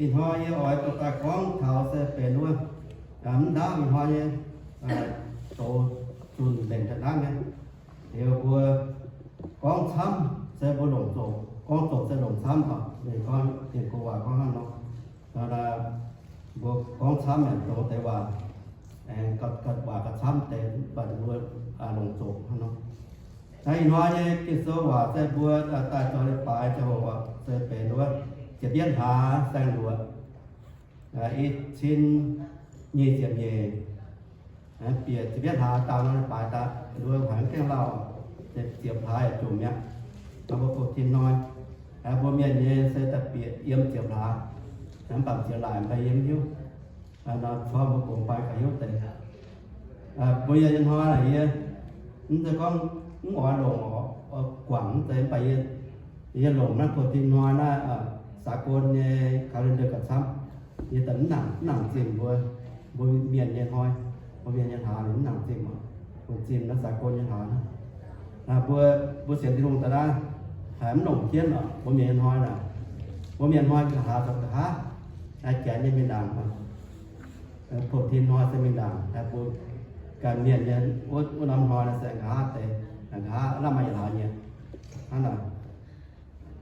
Ih hnoi yie oix dorh daaih gorngv taux se benx wuov, mv ndaauv ih hnoi nyei, zoux zunh mbenc daaih naaiv nyei. Liuz mbuo gorngv camv se mbuo longc zoqc, gorngv zoqc se longc camv oc. Ninh gorngv, ninh go waac gorngv hnangv nor. Mbuo gorngv camv yaac zoux deix waac, aengx gauh waac gauh camv deix, mv baac mbuo longc zoqc hnangv nor. Naaiv ih hnoi nyei Ging-Sou waac se mbuo daaih zoux leiz-baaix ziangh hoc se benx wuov ziepc yietv hlaax saeng-luoqc, i cin nyic ziepc nyeic, bieqc ziepc yietv hlaax dangh nor leiz-baaix daaih, mbuo haiz mv gaengh lauh, ziepc hlaax yaac jomc mi'aqv. Mbuo foux tin hnoi, mbuo mienh nyei se daaih bieqc yiem ziepc hlaax, mv baac ziepc laaic mv baac yie mv hiuv. Nor corc mbuo gongx baan gauh hiuv deix. Mbuo yie hnoi naaic yie mv zeiz gorngv mv oix longc guangc mv zeiz, mv baac yie longc naaiv foux tin hnoi naaiv สากล nyei calendar gauh camv. Yie daaih mv nangc, mv nangc zimh mbuo, mbuo mienh nyei hnoi, mbuo mienh nyei hlaax ninh mv nangc zimh oc. Longc zimh naaiv สากล nyei hlaax naaiv. Mbuo, mbuo sienx Tin-Hungh daaih naaiv haiz mv longc jienv oc. Mbuo mienh nyei hnoi naaic, mbuo mienh hnoi nqa'haav zoux nqa'haav, janx nyei mingh ndaangc, foux tin hnoi se mingh ndaangc, mbuo ganh mienh nyei wuov norm hnoi naaiv se nqa'haav deix, nqa'haav lamh maaih yietc hlaax nyei. Hnangv naaic,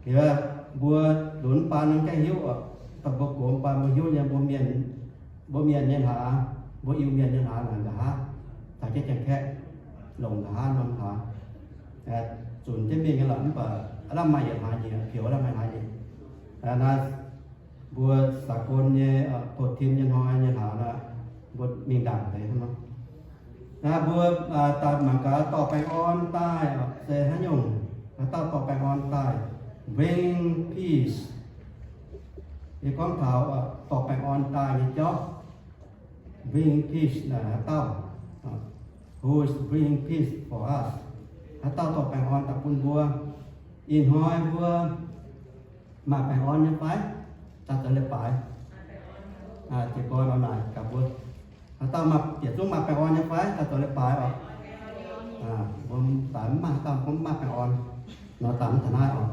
liuz mbuo lunx baan mv gaengh hiuv oc. Mv baac mbuo gox baan mbuo hiuv nyei, mbuo mienh, mbuo mienh nyei hlaax, mbuo Iu-Mienh nyei hlaax naaic nqa'haav caux jienv Janx-Kaeqv longc nqa'haav norm hlaax, zunc jienv mingh nyei lorqc. Mv baac lamh maaih yietc hlaax nyei, pioux lamh maaih hlaax nyei. Naaiv mbuo สากล nyei, foux tin nyei hnoi nyei hlaax naaic, mbuo mingh ndaangc deix hnangv nor. Naaiv mbuo daaih mangc gaax dorh baengh orn daaih se haaix nyungc. Haaix dauh dorh baengh orn daaih, bring peace. Yie gorngv taux dorh baengh orn daaih nyei jauv. Bring peace naaic haaix dauh? Who is bringing peace for us? Haaix dauh dorh baengh orn daaih bun mbuo? Ih hnoi mbuo maaih baengh orn nyei fai? Daaih zoux leiz-baaix. Jiez gorn nor naaic gaax mbuo, haaix dauh maaih, yietc zungv maaih baengh orn nyei fai? Daaih zoux leiz-baaix oc. Mbuo daaih mv maaih, haaix dauh mv maaih baengh orn nor daaih mv taux naaiv oc.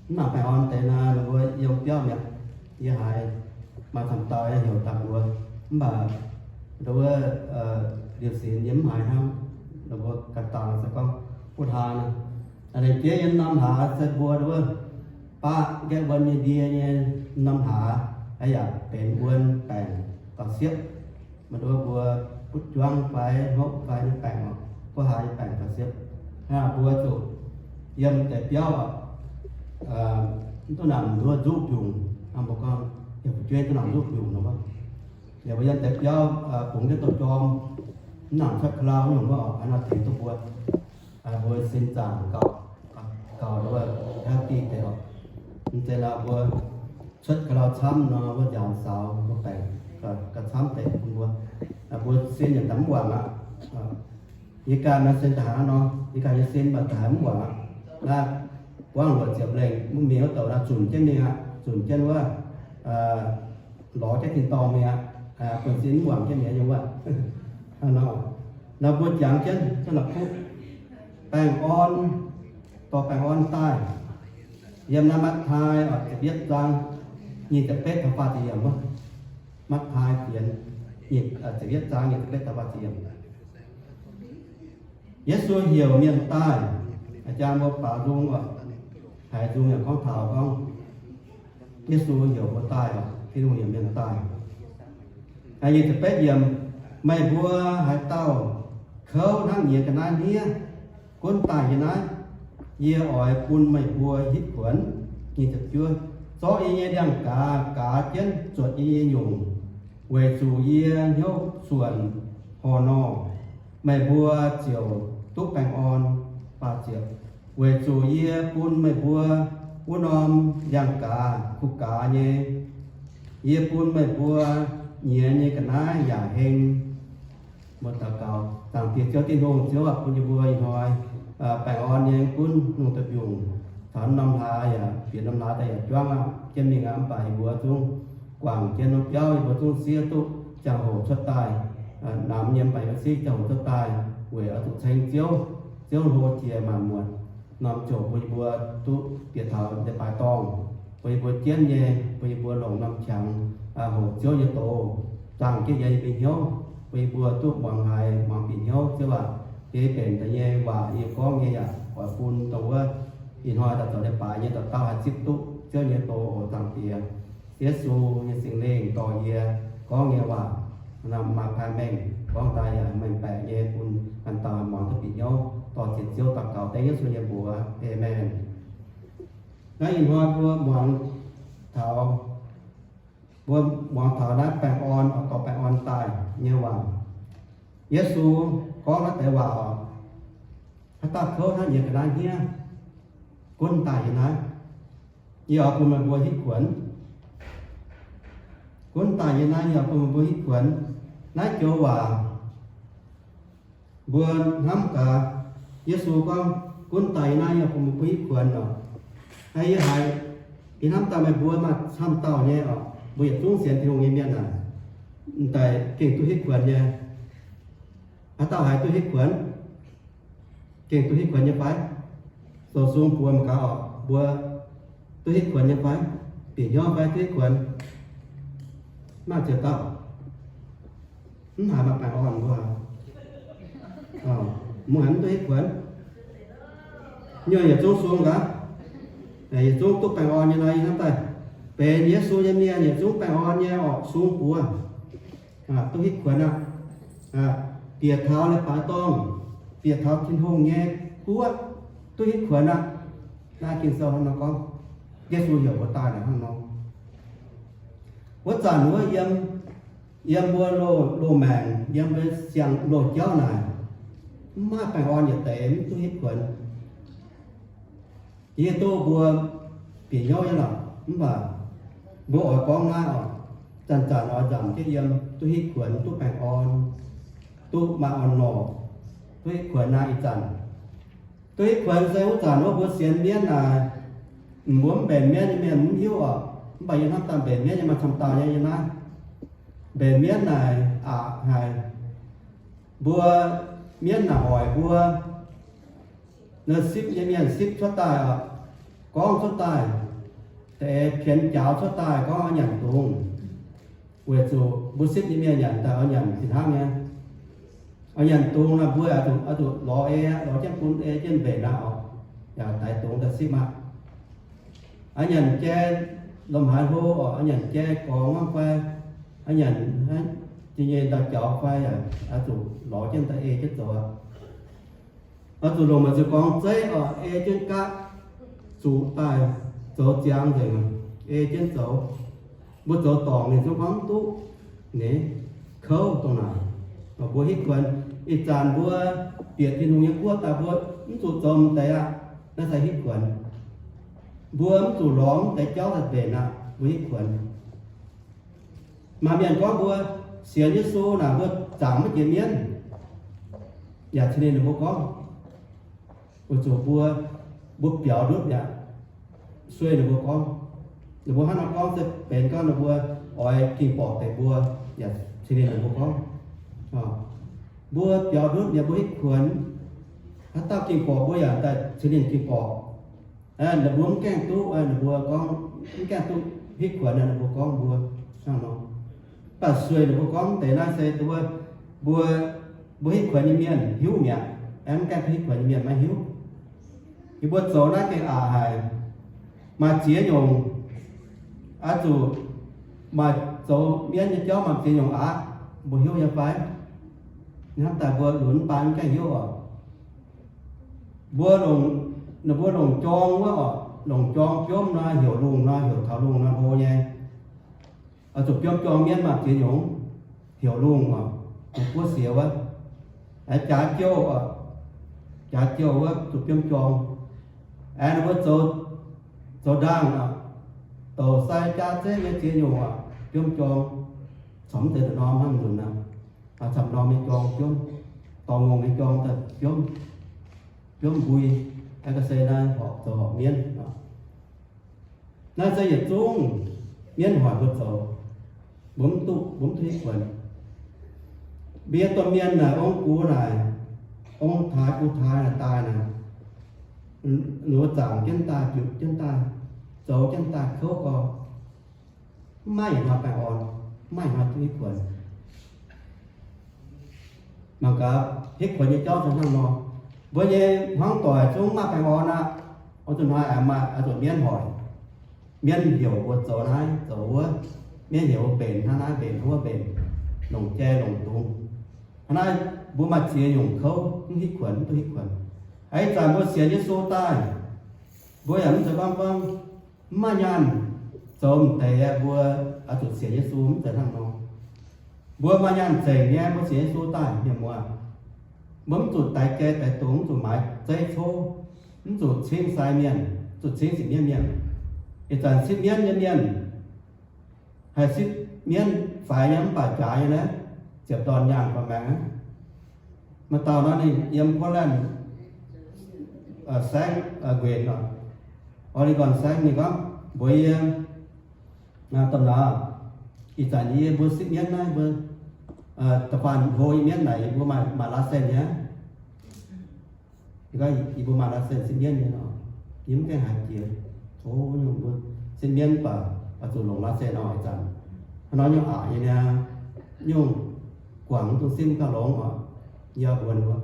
Mv nangc baengh orn deix naaic, ninh mbuo yiem biauv mi'aqv. Yie haiz maaih camv dauh yaac heuc daaih mbuox, mv baac ndo wuov liuz sinx yie mv haiz hnangv. Ninh mbuo ganh dauh se gorngv butv haan. Lengc jeiv yiem norm hlaax se mbuo ndo wuov baqv nqaeqv wuon nyei ndie nyei norm hlaax, yaac benx wuon baengc gauh siepv. Maaih ndo wuov mbuo butv juangv fai hopv fai nyei baengc oc, butv haan nyei baengc gauh siepv. Hnangv mbuo zuqc yiem deix biauv oc, mv duqv nangc nduov nzuqv mbiungc. Mbuo gorngv yaac fu'jueiv duqv nangc nzuqv mbiungc nor. Yaac mbuo yiem deix biauv bungx jienv douz jorm, mv nangc cuotv ka'lau nyungc wuov oc, hnangv nor tengx duqv mbuo, mbuo sin zaangc gauh, gauh ndo wuov healthy deix oc. Mv zeiz nor mbuo cuotv ka'lau camv nor, wuov njaaux saaux mbuo baengc gauh camv deix bun mbuo. Mbuo sin yaac daaih mv wangc aqv. Yie ganh nor sin daaih hnangv nor, yie ganh nyei sin mv baac daaih mv wangc aqv. Naaiv buangv luoqc ziepc lengh mv mingh wuov douc naaiv zunc jienv mingh aqv, zunc jienv wuov lorz jienv tin-dorngh mingh aqv. Buonv-sin mv wangc jienv mingh nyei wuov. Nor mbuo jangx jienv, jienv la'kuqv baengh orn, dorh baengh orn daaih. Yiem naaiv Matv^taai ziepc yietv zaang nyic ziepc betv taux faah ziepc yiemc wuov. Matv^taai fienx ziepc yietv zaang nyic ziepc betv taux faah ziepc yiemc. Yesu heuc mienh daaih. A'jang mbuo baaux nzung oc, haiz nzung yaac gorngv taux gorngv Yesu heuc mbuo daaih oc, Tin-Hungh heuc mienh daaih. Nyic ziepc betv yiemc, meih mbuo haaix dauh kouv hnangv nyiex ga'naaiv hniev, gunv daaih yie naaiv. Yie oix bun meih mbuo hitv kuonx. Nyic ziepc juov, zorqv yie nyei ndiangx-gaaz gaaz jienv zuotc yie nyei nyungc, weic zuqc yie hnyouv suonc horh nor, meih mbuo ziouc duqv baengh orn. Faah ziepc, weic zuqc yie bun meih mbuo wuov norm ndiangx-gaaz kuh gaaz nyei. Yie bun meih mbuo nyiex nyei ga'naaiv yaac heng. Mbuo daux gaux. Zaangc Diex Ziouv Tin-Hungh, Ziouv aac, bun yie mbuo ih hnoi baengh orn nyei gunv lungh deic-bung, caux norm hlaax yaac bieqc norm hlaax daaih yaac juangv aqv, jienv mingh aqv. Mv baac yie mbuo zungv guangc jienv norm biauv, yie mbuo zungv siev duqv ziangh hoc cuotv daaih. Namx nyei mv baac yie mbuo siev ziangh hoc cuotv daaih weic oix zuqc ceng Ziouv. Ziouv hlo jiex maanc muotc, norm ziouc bun yie mbuo duqv bieqc taux leiz-baaix dorngh. bun yie mbuo jienv nyei, bun yie mbuo longc norm qangx hoqc Ziouv nyei doz, zaangh jienv yie mbuo hnyouv, bun yie mbuo duqv muangx haiz, muangx bieqc hnyouv Ziouv aac. Yie mbenc daaih nyei waac yie gorngv nyei yaac oix bun dongh wuov ih hnoi daaih zoux leiz-baaix nyei dauh dauh haih zipv duqv Ziouv nyei doz oc. Zaangc Diex, Yesu nyei Singx Lingh dorh yie gorngv nyei waac maaih paaiv mengh, gorngv daaih yaac mengh baeqc nyei bun ganh dauh muangx duqv bieqc hnyouv. Dorh zienc Ziouv daux gaux dengv Yesu nyei mbuox. Aamen. Naaiv ih hnoi mbuo muangx taux, mbuo muangx taux naaiv baengh orn, dorh baengh orn daaih nyei waac. Yesu gorngv naaiv deix waac oc, haaix dauh kouv hnangv nyei ga'naaiv hniev, gunv daaih yie naaiv, yie oix bun meih mbuo hitv kuonx. Gunv daaih yie naaiv, yie oix bun meih mbuo hitv kuonx. Naaiv joux waac mbuo hnamv gaax, Yesu gorngv, gunv daaih yie naaiv, yie oix bun meih mbuo hitv kuonx oc. Yie haiz yie hnamv daaih meih mbuo maaih camv dauh nyei oc, mbuo yietc zungv sienx Tin-Hungh nyei mienh naaic, m'daaih gengh duqv hitv kuonx nyei. Haaix dauh haiz duqv hitv kuonx? Gengh duqv hitv kuonx nyei fai? Zoux sung buoz mangc gaax oc, mbuo duqv hitv kuonx nyei fai? Bieqc hnyouv fai duqv hitv kuonx? Maaih ziex dauh. Mv haiz maaih baengh orn mbuo. Mbuo haiz mv duqv hitv kuonx. Nyuonh yietc zungv sung gaax. Yietc zungv duqv baengh orn nyei nor, yie hnamv daaih benx Yesu nyei mienh yietc zungv baengh orn nyei oc, sung buoz. Duqv hitv kuonx aqv. Bieqc taux leiz-baaix dorngh, bieqc taux Tin-Hungh nyei guoqv, duqv hitv kuonx aqv. Naaiv Ging-Sou hnangv nor gorngv, Yesu heuc mbuo daaih naaic hnangv nor. Wuov zanc wuov yiem, yiem mbuo loz, loz-maengc, yiem mbuo siang-loz-jauv naaic, mv maaih baengh orn yietc deix mv duqv hitv kuonx. Yie hiuv duqv mbuo bieqc hnyouv nyei lorqc, mv baac mbuo oix gorngv naaiv oc, zanc-zanc oix nzamc jienv yiem, duqv hitv kuonx, duqv baengh orn, duqv maaih orn-lorqc, duqv hitv kuonx naaiv ih zanc. Duqv hitv kuonx se wuov zanc wuov mbuo sienx mienv naaic, mbuo mv mbenc mienv nyei mienh mv hiuv oc, mv baac yie hnamv daaih mbenc mienv nyei maaih camv dauh nyei yiem naaiv. Mbenc mienv naaic aqc haic. Mbuo mienv naaic hoic mbuo, naaiv sipv nyei mienh sipv cuotv daaih oc, gorngv cuotv daaih, da'eix pienx jaaux cuotv daaih gorngv oix nyanc dungz. Weic zuqc mbuo sipv nyei mienh nyanc daaih oix nyanc fih hnangv nyei. Oix nyanc dungz naaic mbuo oix zuqc, oix zuqc lorz ei, lorz jienv bun ei jienv mbenc aqv oc, yaac daix dungz daaih sipv aqv. Oix nyanc jai lomh haaix hlo oc, oix nyanc jai gorx hnangv fai, oix nyanc jai nyei ndau-jaux fai, oix zuqc lorz jienv daaih ei jienv zoux aqv. Oix zuqc longc meih zuqc gorngv zeiv oc, ei jienv gapv, zuqc daaih zoux ziangx nzengc, ei jienv zoux. Mbuo zoux dorngc ninh zungv gorngv mv duqv, ninh kouv dongh naaic. Mbuo hitv kuonx, ih zanc mbuo bieqc Tin-Hungh nyei guoqv daaih mbuo mv zuqc zoux m'deix aqv. Naaiv se hitv kuonx. Mbuo mv zuqc lorz m'deix jauv daaih mbenc aqv, mbuo hitv kuonx. Maaih mienh gorngv mbuo sienx Yesu naaic mbuo zaangc maiv jiex mienv. Yaac cin ninh mbuo gorngv, weic zuqc mbuo, mbuo biaux ndutv mi'aqv. Sueih ninh mbuo gorngv, ninh mbuo hnangv nor gorngv se benx gorngv ninh mbuo oix ging-borqc deix mbuo. Yaac cin ninh mbuo gorngv, mbuo biaux ndutv mi'aqv, mbuo hitv kuonx. Haaix dauh ging-borqc mbuo yaac daaih cin ninh ging-borqc. Ninh mbuo mv gaengh duqv, ninh mbuo gorngv mv gaengh duqv hitv kuonx, ninh mbuo gorngv mbuo hnangv nor. Mv baac sueih ninh mbuo gorngv deix naaiv se mbuo, mbuo, mbuo hitv kuonx nyei mienh hiuv mi'aqv. Mv gaengh duqv hitv kuonx nyei mienh maiv hiuv. Yie mbuo zoux naaiv gengh aqc haic. Maaih ziex nyungc, oix zuqc maaih zoux mienv nyei jauv maaih ziex nyungc aqv. Mbuo hiuv nyei fai? Hnamv daaih mbuo lunx mv baac mv gaengh hiuv oc. Mbuo longc, ninh mbuo longc jorng wuov oc, longc jorng biomv nor, heuc lungh nor, heuc taux lungh nor hlo nyei. Oix zuqc biomv jorng mienv maaih ziex nyungc. Heuc lungh oc, ninh buov siex wuov. Jaax jouh oc, jaax jouh wuov zuqc biomv jorng. Aengx ninh mbuo zoux, zoux ndaangh oc, douc sai jaa zeiv nyei ziex nyungc oc, biomv jorng. Camv deix norm hnangv nzunc aqv. Camv norm nyei jorng biomv, dorngx ngongh nyei jorng daaih biomv, biomv mbui, aengx ga'sie naaiv horpc zoux horpc mienv. Naaiv se yietc zungv mienv hoic mbuo zoux, mbuo mv duqv, mbuo mv duqv hitv kuonx. Mbuo nyei domh mienh naaic, ong gux naaic, ong taaix gux taaix naaic daaih naaic, ninh mbuo zaangc jienv daaih, biuqc jienv daaih, zoux jienv daaih kouv gorx, mv maaih ih hnoi baengh orn, mv maaih ih hnoi duqv hitv kuonx. Mangc gaax hitv kuonx nyei jauv se hnangv nor. Mbuo nyei hmuangv doic zungv maaih baengh orn aqv. Oix zuqc hnoi aengx maaih, oix zuqc mienv hoic. Mienv heuc mbuo zoux naaiv zoux wuov. Mienv heuc mbuo mbenc hnangv naaiv mbenc hnangv wuov mbenc, longc jai longc dungz. Hnangv naaiv mbuo maaih ziex nyungc kouv mv hitv kuonx, mv duqv hitv kuonx. Ih zanc mbuo sienx Yesu daaih, mbuo yaac mv zeiz gorngv gorngv mv maaih nyaanh zoux m'deix aqv, mbuo oix zuqc sienx Yesu, mv zeiz hnangv nor. Mbuo maaih nyaanh zengc nyei, mbuo sienx Yesu daaih, mienh muoz. Mbuo mv zuqc daix jai daix dungz, mv zuqc maaiz zeiv cov, mv zuqc cingv sai mienh, zuqc cingv sipv mienv mienh. Ih zanc sipv mienv nyei mienh haih sipv mienv faix nyei mv baac jaaix nyei naaiv, ziepc dorn nyaanh faaux maengx aqv. Maaih dauh nor ninh yiem Portland saengv, nquenc, Oregon saengv, ninh gorngv mbuox yie, domh nor, ih zanc yie mbuo sipv mienv naaiv, mbuo da'faanh hlo nyei mienv naaic yie mbuo maaih license nyei aqv. Yie gorngv yie mbuo maaih license sipv mienv nyei nor, yie mv gaengh haiz jiex. O, nyungc mbuo sipv mienv baac oix zuqc longc license oc ih zanc. Hnangv nor nyungc aqc nyei niaa, nyungc guangc mv dungx sipv gauh longx oc. Yie mbuox,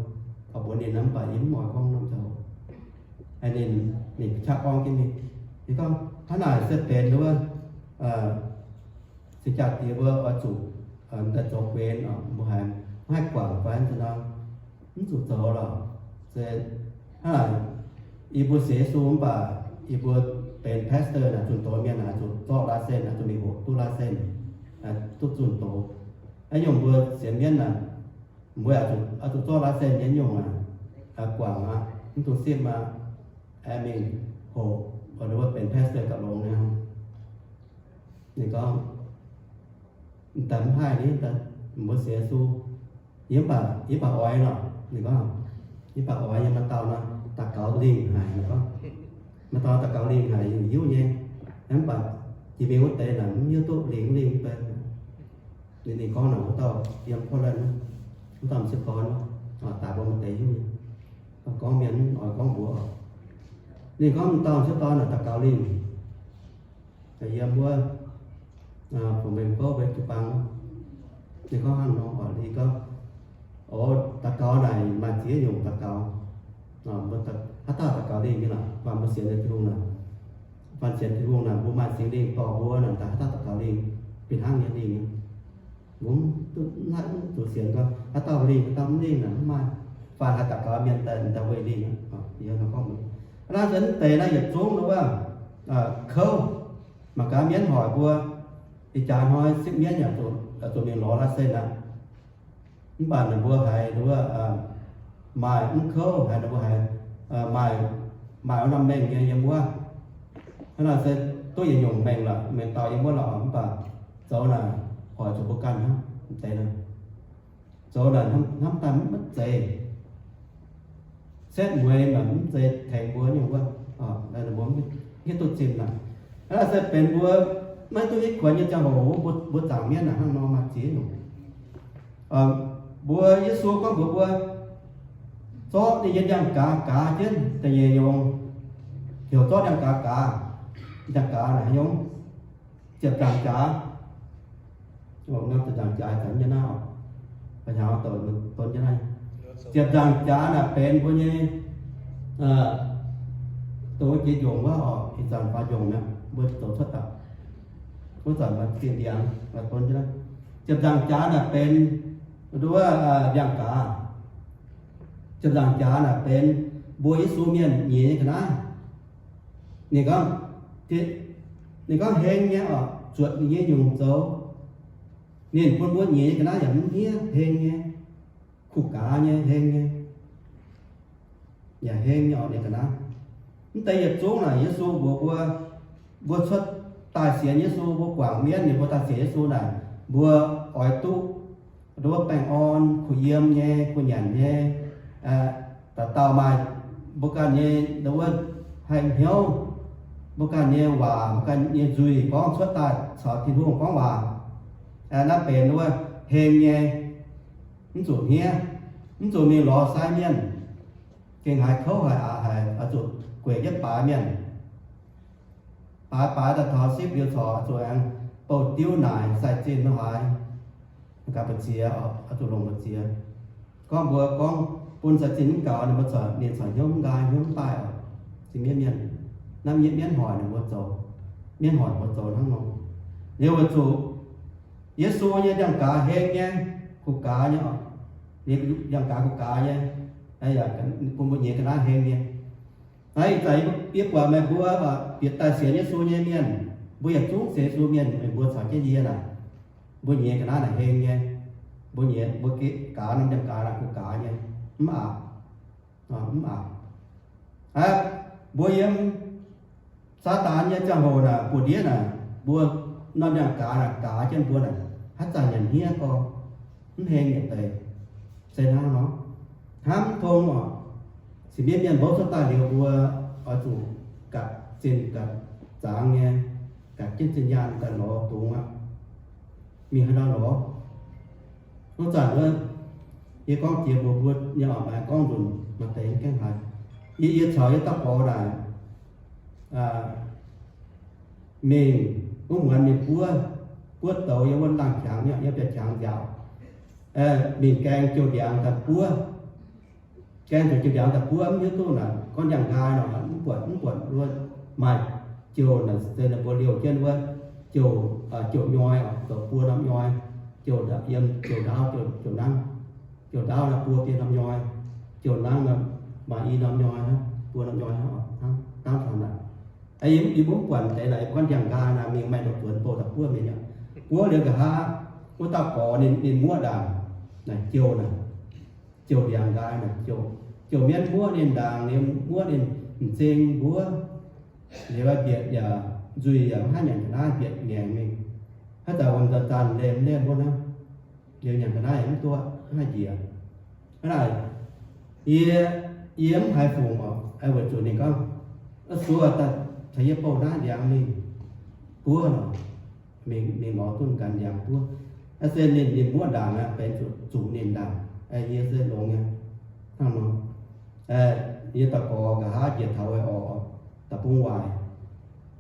oix mbuox ninh mv baac yie mv oix gorngv norm taux. Ninh, ninh qaqv gorngv jienv ninh, ninh gorngv hnangv naaic se benx wuov, se jaax-diex mbuo oix zuqc daaih zoux guenx oc, mbuo haiz mv haih guangc fai nor, mv zuqc zoux lorqc. Se hnangv naaic, yie mbuo sienx Yesu mv baac yie mbuo benx pastor naaic, zunh doz mienh naaic, zuqc zorqv license, zuqc mingh hoqc duqv license, duqv zunh doz. Naaiv nyungc mbuo sienx mienv naaic, mbuo oix zuqc zorqv license nyei nyungc aqv, guangc aqv, mv dungx sipv aqv, aengx mingh hoqc, mbuo benx pastor gauh longx nyei. Ninh gorngv, m'daaih mv haih ni, mbuo sienx Yesu, yie mv baac, yie mv baac oix lorqc. Ninh gorngv, yie mv baac oix nyei, maaih dauh nor daux gaux lingh haic. Ninh gorngv, maaih dauh daux gaux lingh haic, yie hiuv nyei. Mv baac jiex mingh wuov deix naaic mv hiuv duqv lingh mv lingh mv bei. Ninh, ninh gorngv naaic wuov dauh yiem Portland, wuov dauh m'sieqv dorn, daaih mbuo maaih deix hiuv nyei. Gorngv mienh mv oix gorngv mbuox. Ninh gorngv m'dauh m'sieqv dorn naaic daux gaux lingh, yiem wuov Fo Meng Gouv mbuo jiu-baang. Ninh gorngv hnangv nor oc, ninh gorngv, o, daux gaux naaic maaih ziex nyungc daux gaux. Haaix dauh daux gaux lingh nyei lorqc, faanh mbuo sienx Tin-Hungh naaic, faanh sienx Tin-Hungh naaic, mbuo maaih Singx Lingh dorh mbuo naaic, daaih haaix dauh daux gaux lingh, fih hnangv nyei lingh. Mbuo mv duqv, mv haih, mv zuqc sienx gorngv haaix dauh lingh, haaix dauh mv lingh naaic, mv maaih. Faanh haih daux gaux mienh daaih, daaih weih lingh aqv. Hnangv naaic se mv deix naaiv yietc zungv wuov, kouv. Mangc gaax mienv hoic mbuo, ih jaax hnoi sipv mienv yaac zuqc mingh lorz license aqv. Mv baac ninh mbuo haiz wuov, maaih mv kouv, haiz ninh mbuo haiz maaih, maaih wuov norm mengh nyei yiem wuov. Hnangv naaic se duqv yietc nyungc mengh lorqc, mengh dauh yiem wuov lorqc, mv baac zoux naaic hoic zuqc mbuo ganh hnangv, mv deix naaic. Zoux naaic hnamv daaih mv zeiz, setv mueiz naaic mv zeiz tengx mbuo nyungc wuov, mbuo mv hiuv duqv zinh naaic. Hnangv naaic se benx mbuo maiv duqv hitv kuonx nyei ziangh hoc, mbuo, mbuo zaangc mienv naaic hnangv nor maaih ziex nyungc. Mbuo Yesu gorngv mbuox mbuo, zorqv ninh nyei ndiangx-gaaz gaaz jienv da'nyeic nyungc. Heuc zorqv ndiangx-gaaz gaaz, ndiangx-gaaz naaic haaix nyungc? Ziepc nzaangc jaax. Ziepc nzaangc jaax zangc nyei naaiv oc, hnyangx douc don jienv naaiv. Ziepc nzaangc jaax naaic benx mbuo nyei, dongh wuov jiex njongc wuov oc, ih zanc faaux njongc mi'aqv, mbuo zoux cuotv daaih. Wuov zanc maaih ziex ndiangx, maaih don jienv naaiv. Ziepc nzaangc jaax naaic benx nduov ndiangx-gaaz. Ziepc nzaangc jaax naaic benx mbuo Yesu mienh nyeiz nyei ga'naaiv. Ninh gorngv, ninh gorngv heng nyei oc, zuotc ninh nyei nyungc zoux. Ninh bun mbuo nyeiz nyei ga'naaiv yaac mv hniev, heng nyei, kuh gaaz nyei, heng nyei, yaac heng nyei oc ninh ga'naaiv. Mv deix yietc zungv naaic Yesu mbuox mbuo, mbuo cuotv daaih sienx Yesu, mbuo guangc mienv ninh mbuo daaih sienx Yesu naaic, mbuo oix duqv nduov baengh orn, kuh yiem nyei, kuh nyanc nyei, dauh dauh maaih mbuo ganh nyei nduov haih hnyouv, mbuo ganh nyei waac, mbuo ganh nyei nzuih gorngv cuotv daaih caux Tin-Hungh gorngv waac. Naaiv benx nduov heng nyei, mv zuqc hniev, mv zuqc mingh lorz sai mienh, gengh haiz kouv haiz aqc haic, oix zuqc gueic jienv baaix mienh. Haaix baaix daaih taux sipv liuz corc zuqc aengx bouh diuv naaic sai-zinh nor haaix, gaax mbu'ziex, oix zuqc longc mbu'ziex. Gorngv mbuo gorngv bun sai-zinh mv gaux, ninh mbuo corc, ninh corc hnyouv mv nqaai hnyouv mv daaih oc. Zinh mienv mienh, naaiv mienv hoic ninh mbuo zoux, mienv hoic mbuo zoux hnangv nor. Liuz weic zuqc Yesu nyei ndiangx-gaaz heng nyei, kuh gaaz nyei oc. Ninh ndiangx-gaaz kuh gaaz nyei, bun mbuo nyiex ga'naaiv heng nyei. Naaiv ih zanc yie buatc meih mbuo bieqc daaih sienx Yesu nyei mienh, mbuo yietc zungv sienx Yesu mienh, meih mbuo caux jienv yie naaic, mbuo nyiex ga'naaiv naaic heng nyei. Mbuo nyiex, mbuo gaaz norm ndiangx-gaaz naaic kuh gaaz nyei, mv aqc, mv aqc. Aqv, mbuo yiem Saadaan nyei ziangh hoc naaic, buoz-ndiev naaic, mbuo norm ndiangx-gaaz naaic gaaz jienv mbuo naaic, haaix zanc nyanc hniev gorx, mv heng yietc deix. Se hnangv nor, hnamv tong oc. Cin-mbienv mienh mbouv cuotv daaih liuz, mbuo oix zuqc gatc zinh gatc zaangx nyei, gatc jienv zinh nyaanh daaih lorz dungz aqv. Mingh haaix ndau lorz? Wuov zanc wuov, yie gorngv jiex mbuox mbuo nyei oc, maiv gorngv nzunc maaih deix mv gaengh haiz. Yie, yie caux yie dauh gorx naaic mingh wuov muonz mingh buov, buov douz yiem wuov laangh qangx, yiem biauv-qangx nziaauc, mingh gaeng jouh ndiangx daaih buov. Gaeng zuqc jouh ndiangx daaih buov, mv hiuv duqv naaic gorngv ndiangx-nqaai nor, mv buatc, mv buatc wuov maaih jouh naaic, se ninh mbuo liouh jienv wuov jouh, jouh nyoi oc, zoux buo norm nyoi, jouh yiem jouh ndaauv, jouh nangv, jouh ndaauv naaic buo biei norm nyoi, jouh nangv naaic maaih i norm nyoi hnangv, buo norm nyoi hnangv oc, hnangv dangv taux naaic. Yie mv buatc deix naaic, gorngv ndiangx-nqaai naaic mingh maaih ndoqc zuonx bouh daaih buov mingh aqv. Buov liuz nqa'haav wuov dauh gorx ninh, ninh muoqv ndaangc naaic jouh naaic, jouh ndiangx-nqaai naaic jouh, jouh mienv muoqv ninh ndaangc, ninh muoqv ninh m'zing mbuov, liuz mbietc yaac nzuih yaac mv haih nyanc ga'naaiv, mbietc ngaengc mingh. Haaix zanc wuom zanc-zanc lemh lemh wuov hnangv, liuz nyanc ga'naaiv yaac mv duqv, mv haih njiec. Hnangv naaic, yie, yie mv haiz fungc oc, weic zuqc ninh gorngv, suov daaih caux yie bouh naaiv ndiangx mingh buov nor, mingh, mingh lorz duqv ganh ndiangx buov. Aa, se ninh, ninh muoqv ndaangc aqv, benx zuqc, zuqc ninh ndaangc. Yie se longx nyei hnangv nor. Yie dauh gorx nqa'haav njiec taux oix orqc, da'bung waaic,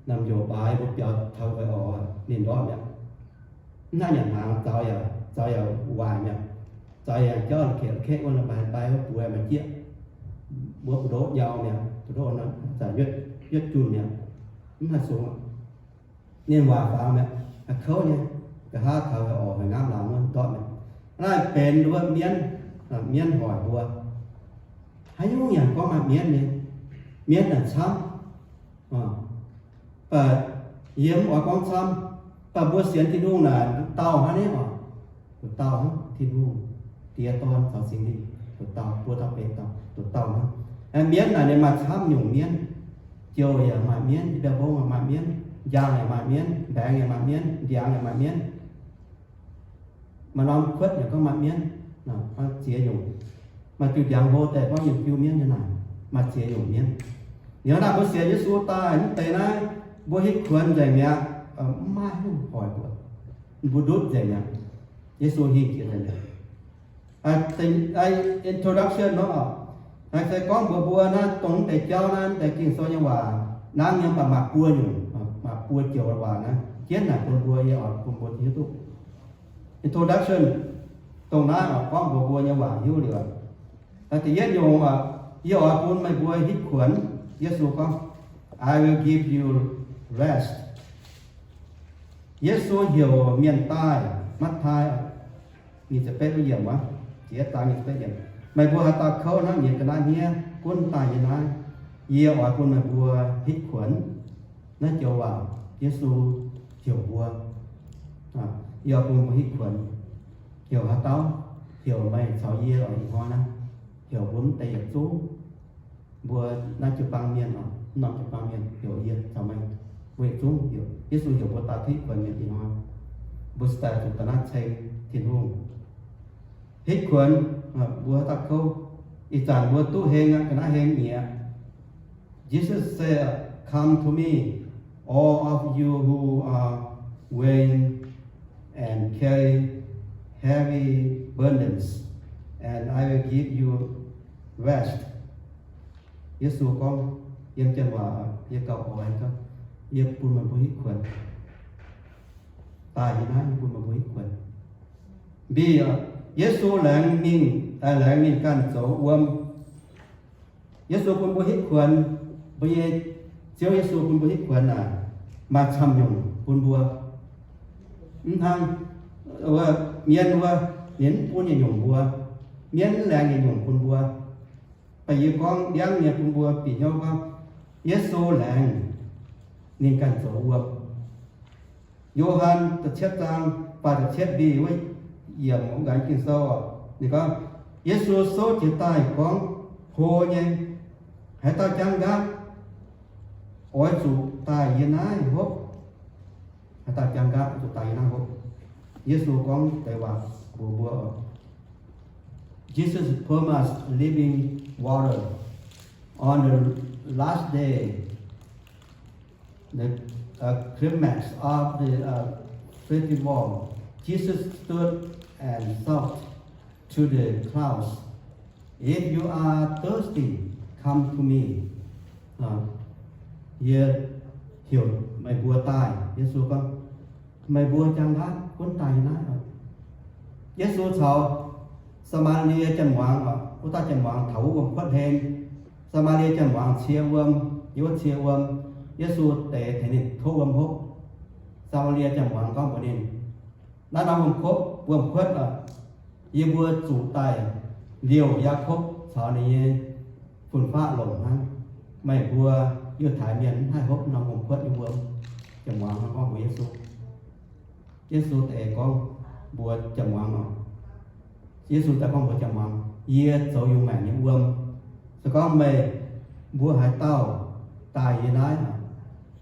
namh njoux baaix mbuo biaux taux oix orqc, ninh ndortv mi'aqv. Mv hnangv nyanc hnaangx, zaux yaac, zaux yaac waaic mi'aqv. Zaux yaac jauv la'keqv la'keqv wuov, la'baix la'baix wuov buoz maaih jieqv, mbuo bu'ndoqv nyau mi'aqv, bu'ndoqv zanc nyuotv junh mi'aqv, mv haih sung aqv. Ninh waaic fangx mi'aqv, kouv nyei, nqa'haav taux oix orqc, haiz ngamv laangz wuov ndortv mi'aqv. Naaiv benx wuov mienv, mienv hoic mbuo. Haaix nyungc yaac gorngv maaih mienv nyei, mienv naaic camv. Mv baac yie mv oix gorngv camv, mv baac mbuo sienx Tin-Hungh naaic nduqc dauh hnangv nyei oc. Nduqc dauh hnangv, Tin-Hungh, Diex, Dorn caux Singx Lingh, nduqc dauh, buo dauh, benx dauh, nduqc dauh hnangv. Mienv naaic ninh maaih camv nyungc mienv. Jouh yaac maaih mienv, yie biauv mbong yaac maaih mienv, njang yaac maaih mienv, mbaengx yaac maaih mienv, ndiangx yaac maaih mienv. Maaih norm kuotv yaac gorngv maaih mienv, ziex nyungc. Maaih diuh ndiangx hlo daaih gorngv yiem jiu mienv nyei naaic, maaih ziex nyungc mienv. Liuz naaiv mbuo sienx Yesu daaih mv deix naaiv, mbuo hitv kuonx nzengc mi'aqv, mv maaih haaix nyungc hoic mbuo. Mbuo ndutv nzengc mi'aqv. Yesu hingh jiex nzengc mi'aqv. Introduction nor, naaiv se gorngv mbuox mbuo naaiv dongh mv deix jauv naaiv, mv deix Ging-Sou nyei waac, nangv nyei mv baac maaih buo nyungc, maaih buo joux waac naaiv jienv naaic bun mbuo, yie oix bun mbuo hiuv duqv. Introduction, dongh naaiv oix gorngv mbuox mbuo nyei waac hiuv liuz, da'yietv nyungc, yie oix bun meih mbuo hitv kuonx. Yesu gorngv, I will give you rest. Yesu heuc mienh daaih, Matv^taai nyic ziepc betv yiemc aqv, ziepc yietv zaang nyic ziepc betv yiemc, meih mbuo haaix dauh kouv hnangv nyiex ga'naaiv hniev, gunv daaih yie naaiv, yie oix bun meih mbuo hitv kuonx. Naaiv joux waac Yesu heuc mbuo, yie oix bun mbuo hitv kuonx. Heuc haaix dauh? Heuc meih caux yie oc, ih hnoi naaiv. Heuc mbuo mv deix yietc zungv. Mbuo naaiv jiu-baang mienh oc, mv norm jiu-baang mienh, heuc yie caux meih, mbuo yietc zungv heuc. Yesu heuc mbuo daaih hitv kuonx mienh ih hnoi. Mbuo se daaih zuqc da'naaiv ceng Tin-Hungh. Hitv kuonx, mbuo haaix dauh kouv, ih zanc mbuo duqv heng aqv, ga'naaiv heng nyieqc. Jesus said, Come to me, all of you who are weary and carry heavy burdens, and I will give you rest. Yesu gorngv yiem janx waac, yie gauh oix gorngv, Yie bun meih mbuo hitv kuonx. Daaih yie naaiv bun meih mbuo hitv kuonx. Mbiv, Yesu laengz mingh, laengz ninh ganh zoux wuom. Yesu bun mbuo hitv kuonx, mbuo nyei Ziouv Yesu bun mbuo hitv kuonx naaic, maaih camv nyungc bun mbuo. Mv hnangv wuov mienh wuov, ninh mv bun yietc nyungc mbuo. Mienh mv laengz yietc nyungc bun mbuo. Baac yie gorngv ndiangv nyei bun mbuo bieqc hnyouv gorngv, Yesu laengz ninh ganh zoux wuom. Yo^han da'cietv zaang faah da'cietv mbiv wuov yiemc wuov nqanx Ging-Sou oc, ninh gorngv, Yesu souv jiez daaih gorngv, Hlo nyei, haaix dauh jaang nqaatv, oix zuqc daaih yie naaiv hopv. Haaix dauh jaang nqaatv, oix zuqc daaih yie naaiv hopv. Yesu gorngv deix waac mbuox mbuo oc. Jesus promised living water. On the last day, the uh, climax of the uh, festival, Jesus stood and shout to the crowds, If you are thirsty, come to me. Yie heuc meih mbuo daaih. Yesu gorngv, meih mbuo jaang nqaatv, gunv daaih yie naaiv. Yesu caux Saa^maa^lie janx-muangz, wuov dauh janx-muangz taux wuov wuom-kuotv hlen. Saa^maa^lie janx-muangz cie wuom, yiem wuov cie wuom. Yesu deix tengx ninh kouv wuom hopv. Saa^maa^lie janx-muangz gorngv mbuox ninh, naaiv norm wuom-kuotv, wuom-kuotv oc, yie mbuo zuqc daaih liouh Yaakopv caux ninh nyei fun-faqv longc hnangv. Meih mbuo Yiutai Mienh mv haih hopv norm wuom-kuotv nyei wuom. Janx-muangz gorngv mbuox Yesu. Yesu deix gorngv mbuox janx-muangz oc. Yesu daaih gorngv mbuox janx-muangz, yie zoux yungz maengc nyei wuom. Se gorngv meih mbuo haaix dauh daaih yie naaiv,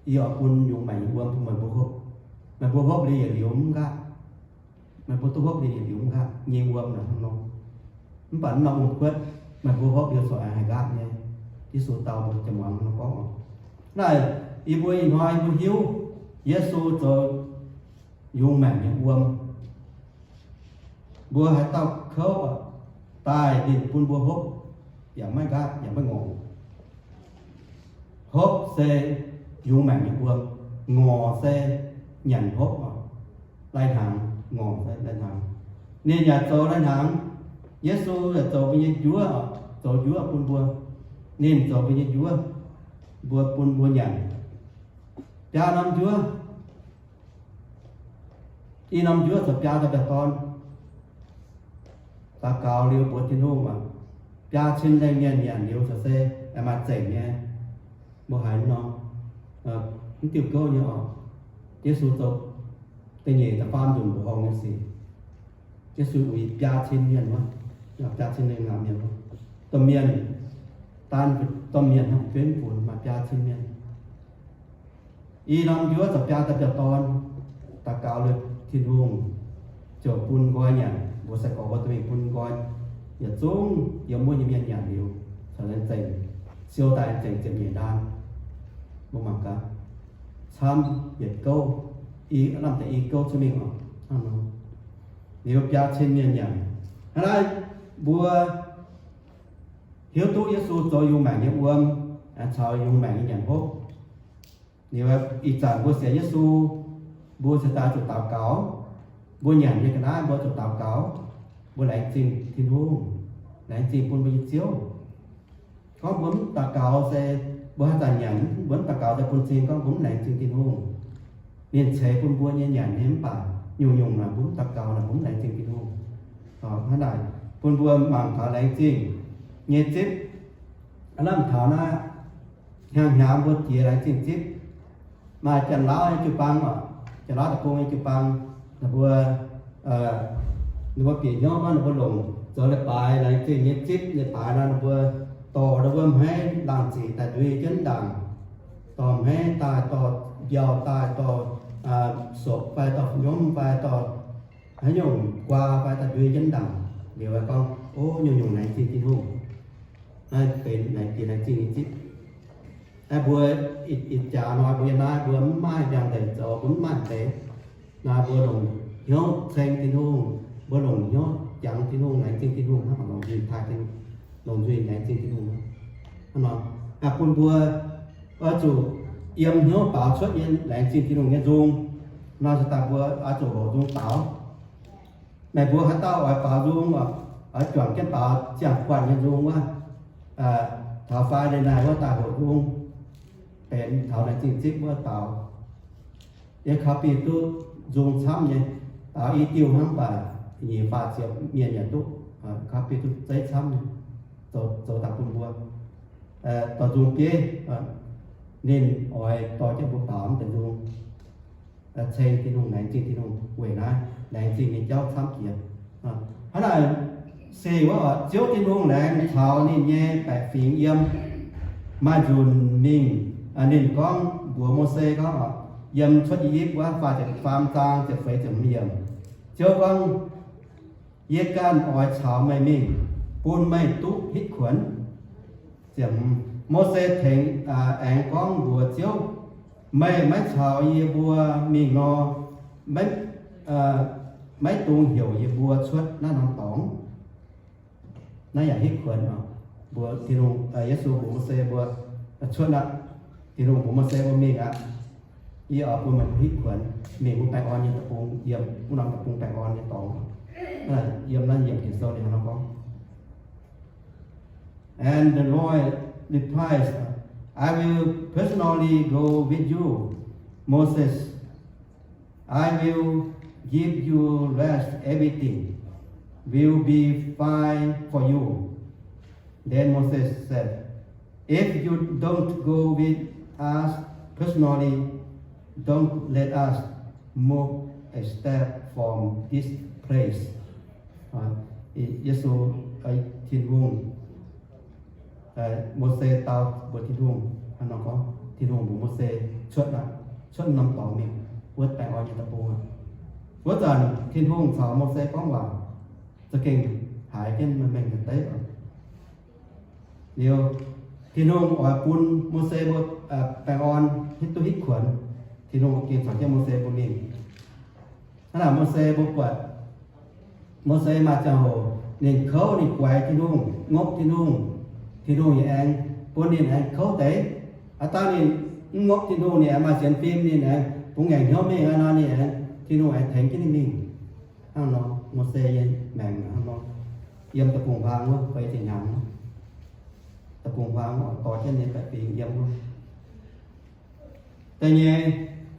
yie oix bun yungz maengc nyei wuom bun meih mbuo hopv. Meih mbuo hopv liuz yietc liuz mv nqaatv. Meih mbuo duqv hopv liuz yietc liuz mv nqaatv nyei wuom naaic hnangv nor. Mv baac naaiv norm wuom-kuotv meih mbuo hopv liuz corc aengx haih nqaatv nyei. Yesu dau mbuo janx-muangz hnangv nor gorngv oc. Naaiv yie mbuo ih hnoi mbuo hiuv Yesu zoux yungz maengc nyei wuom. Mbuo haaix dauh kouv daaih ninh bun mbuo hopv, yaac maiv nqaatv yaac maiv ngorc. Hopv se yungz maengc nyei wuom, ngorc se nyanc hopv oc. Lai-hnaangx, ngorc se lai-hnaangx. Ninh yaac zoux lai-hnaangx. Yesu yaac zoux mbuo nyei njuov oc, zoux njuov bun mbuo. Ninh zoux mbuo nyei njuov, mbuo bun mbuo nyanc. Biaa norm njuov, i norm njuov zoux biaa dauh mbiex dorn. Daux gaux liuz mbuox Tin-Hungh, biaa cin lengh mienh nyanc liuz caux se maaih zengc nyei. Mbuo haiz nor, mv diuh gouv nyei oc. Yesu zoux da'nyeic da'faam nzunc mbuoqc horngh nyei sic. Yesu uix biaa cin mienh wuov, biaa cin lengh mienh wuov. Domh mienh, daan domh mienh hnangv benv funx maaih biaa cin mienh. I norm njuov zoux biaa dauh mbiex dorn, daux gaux liuz Tin-Hungh ziouc bun nqoi nyanc. Mbuo sai-gorx mbuo duqv mingh bun nqoi yietc zungv yiem wuov nyei mienh nyanc liuz, caux laengz zingh, siou daaih zengc ziepc nyeic ndaan. Mbuo mangc gaax, camv yietc gouv, i lamh deix i gouv cuotv mingh oc. Hnangv nor, liuz biaa cin mienh nyanc. Hnangv naaiv mbuo hiuv duqv Yesu zoux yungz maengc nyei wuom, caux yungz maengc nyei nyanc hopv. Liuz ih zanc mbuo sienx Yesu, mbuo cingx daaih zuqc daux gaux. Mbuo nyanc nyei ga'naaiv mbuo zuqc daux gaux. Mbuo laengz zingh Tin-Hungh, laengz zingh bun mbuo nyei Ziouv. Gorngv mbuo mv daux gaux se, mbuo haaix zanc nyanc mbuo mv daux gaux se bun cing gorngv mbuo mv laengz zingh Tin-Hungh. Ninh ceix bun mbuo nyei nyanc nyei mv baac nyungc-nyungc naaic mbuo mv daux gaux naaic mbuo mv laengz zingh Tin-Hungh. Hnangv naaic bun mbuo mangc taux laengz zingh nyei zipv. Aav lamh taux naaiv, hnyangx-hnyangx mbuo jiex laengz zingh zipv. Maaih Janx-Lauv nyei jiu-baang oc, Janx-Lauv deic-bung nyei jiu-baang, ninh mbuo, ninh mbuo bieqc hnyouv gorngv ninh mbuo longc zoux leiz-baaix laengz zingh nyei zipv. Leiz-baaix nor ninh mbuo dorh ninh mbuo hmeiv laangh ziqc daaih ndui jienv ndaangc, dorh hmeiv daaih, dorh mbiauh daaih, dorh sopc fai dorh nyomv fai dorh haaix nyungc guaa fai daaih ndui jienv ndaangc. Liuz gorngv, o, nyungc-nyungc laengz zingh Tin-Hungh. Naaiv benx laengz zingh, laengz zingh nyei zipv. Naaiv mbuo ih jaax hnoi mbuo yiem naaiv mbuo mv maaih ndiangx-ndeic zoux, mbuo mv maaih deix. Naaiv mbuo longc hnyouv ceng Tin-Hungh, mbuo longc hnyouv jangx Tin-Hungh, laengz zingh Tin-Hungh hnangv, longc nzuih taaih Tin-Hungh, longc nzuih laengz zingh Tin-Hungh hnangv. Hnangv nor, bun mbuo oix zuqc yiem hnyouv baaux cuotv nyei laengz zingh Tin-Hungh nyei nzung. Nor se daaih mbuo oix zuqc hoqc nzung baaux. Meih mbuo haaix dauh oix baaux nzung, oix juangc jienv baaux ziangh guanh nyei nzung wuov, taux Friday night wuov daaih hoqc nzung, benx taux laengz zingh zipv wuov baaux. Yie copy duqv nzung camv nyei, baaux i diuh hnangv, mv baac nyic faah ziepc mienh yaac duqv, copy duqv zeiv camv nyei, zoux daaih bun mbuo. Dorh nzung bieiv, ninh oix dorh jienv mbuo baaux mv deix nzung, ceng Tin-Hungh, laengz zingh Tin-Hungh weic naaiv laengz zingh nyei jauv camv jiex. Hnangv naaic, se wuov Ziouv Tin-Hungh laengz caux ninh nyei baeqc fingx yiem, maaih nzunc mingh, ninh gorngv mbuox Mose gorngv, yiem Cuotv I^yipv wuov faah ziepc faam zaang ziepc feix ziepc hmz yiemc, Ziouv gorngv, Yie ganh oix caux meih mingh, bun meih duqv hitv kuonx. Ziepc hmz, Mose tengx aengx gorngv mbuox Ziouv, Meih maiv caux yie mbuo mingh nor, maiv dungx heuc yie mbuo cuotv naaiv norm dorngx. Naaiv yaac hitv kuonx oc. Mbuox Tin-Hungh, Yesu mbuox Mose mbuo cuotv aqv. Tin-Hungh mbuox Mose mbuo mingh aqv. Yie oix bun meih mbuo hitv kuonx mingh wuov baengh orn nyei deic-bung, yiem wuov norm deic-bung baengh orn nyei dorngx. Yiem naaiv yiemc Ging-Sou ninh hnangv nor gorngv. And the Lord replies, I will personally go with you, Moses. I will give you rest. Everything will be fine for you. Then Moses said, If you don't go with us personally, don't let us move a step from this place. Yesu, Tin-Hungh, Mose dau mbuox Tin-Hungh hnangv nor gorngv, Tin-Hungh mbuox Mose cuotv aqv, cuotv norm dorngx mingh wuov baengh orn nyei deic-bung aqv. Wuov zanc Tin-Hungh caux Mose gorngv waac za'gengh haiz jienv mengh mengh deix oc. Liuz, Tin-Hungh oix bun Mose mbuo baengh orn hitv duqv hitv kuonx. Tin-Hungh gengh caux jienv Mose mbuo mingh. Hnangv naaic Mose mbuo buatc, Mose maaih ziangh hoc ninh kouv, ninh guaix Tin-Hungh, ngopv Tin-Hungh, Tin-Hungh yaac aengx bun ninh aengx kouv deix. Aav dangh ninh mv ngopv Tin-Hungh, ninh aengx maaih sienx fim, ninh aengx bungx ngaengc hnyouv mingh aqv nor, ninh aengx, Tin-Hungh aengx tengx jienv ninh mingh. Hnangv nor, Mose nyei maengc hnangv nor, yiem deic-bung-huaang wuov feix ziepc hnyangx, deic-bung-huaang dorh jienv nyei baeqc fingx yiem wuov. Da'nyeic,